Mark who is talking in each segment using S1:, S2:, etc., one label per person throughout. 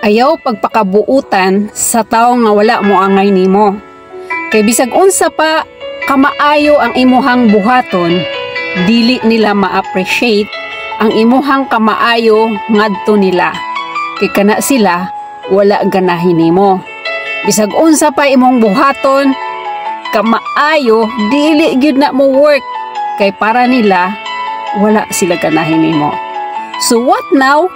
S1: Ayaw pagpakabuutan sa tao nga wala mo angay nimo. Kay bisag unsa pa kamaayo ang imuhang buhaton, dili nila ma-appreciate ang imuhang kamaayo ngadto nila. Kay kana sila wala ganahin nimo. Bisag unsa pa imong buhaton kamaayo, dili gyud na mo work kay para nila wala sila ganahin nimo. So what now?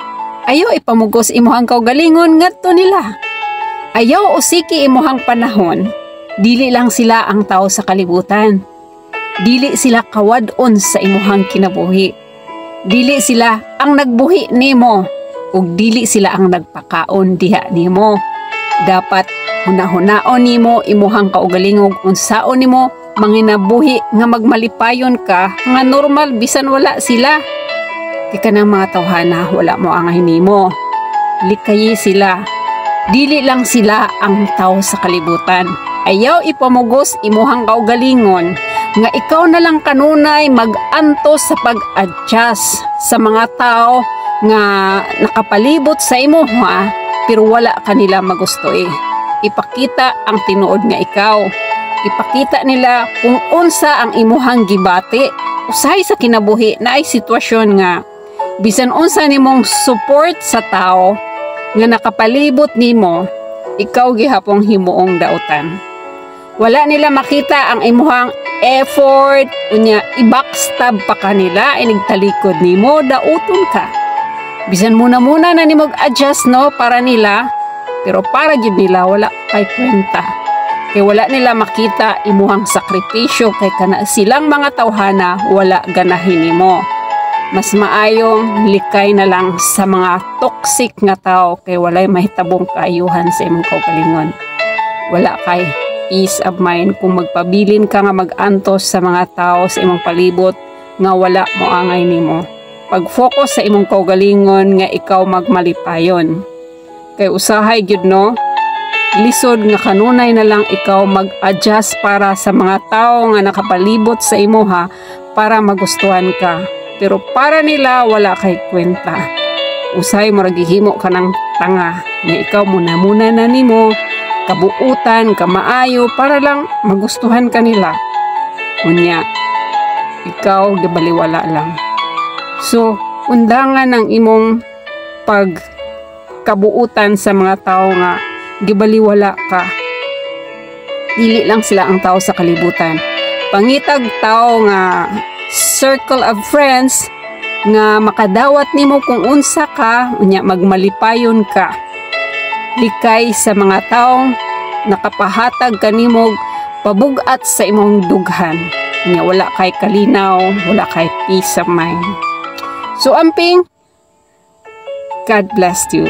S1: Ayaw ipamugos imuhang kaugalingon ngadto nila. Ayaw usiki imuhang panahon. Dili lang sila ang tao sa kalibutan. Dili sila kawad-on sa imuhang kinabuhi. Dili sila ang nagbuhi nimo ug dili sila ang nagpakaon diha nimo. Dapat hunahunaon nimo imuhang kaugalingog, unsaon nimo manginabuhi nga magmalipayon ka nga normal bisan wala sila. Kay kanang mga tawhana wala mo angay nimo. Likayi sila. Dili lang sila ang tao sa kalibutan. Ayaw ipamugos imuhang kaugalingon nga ikaw na lang kanunay mag-antos sa pag-adjust sa mga tao nga nakapalibot sa imuha pero wala kanila magusto eh. Ipakita ang tinuod nga ikaw. Ipakita nila kung unsa ang imuhang gibati. Usahay sa kinabuhi na ay sitwasyon nga bisan unsa nimong support sa tao nga nakapalibot nimo, ikaw gihapong himuong dautan. Wala nila makita ang imuhang effort, unya i-backstab pa kanila, inigtalikod nimo, dauton ka. Bisan muna-muna na nimo adjust no para nila, pero para gyud nila wala kay kwenta. Kay wala nila makita imuhang sakripisyo kay kana silang mga tawhana wala ganahin nimo. Mas maayong likay na lang sa mga toxic nga tao kay walay mahitabong kaayuhan sa imong kaugalingon. Wala kay peace of mind kung magpabilin ka nga mag-antos sa mga tao sa imong palibot nga wala mo angay nimo. Pag-focus sa imong kaugalingon nga ikaw magmalipayon. Kay usahay gyud no, lisod nga kanunay na lang ikaw mag-adjust para sa mga tao nga nakapalibot sa imuha para magustuhan ka. Pero para nila wala kay kwenta. Usahay mo gihimo ka ng tanga nga ikaw muna muna na nimo kabuutan, kamaayo para lang magustuhan ka nila. Unya, ikaw gibaliwala lang. So, undangan ang imong pag kabuutan sa mga tao nga gibaliwala ka. Dili lang sila ang tao sa kalibutan. Pangitag tao nga circle of friends nga makadawat nimo kung unsa ka, unya magmalipayon ka. Likay sa mga taong nakapahatag kanimo pabugat sa imong dughan. Unya wala kay kalinaw, wala kay peace of mind. So amping, God bless you.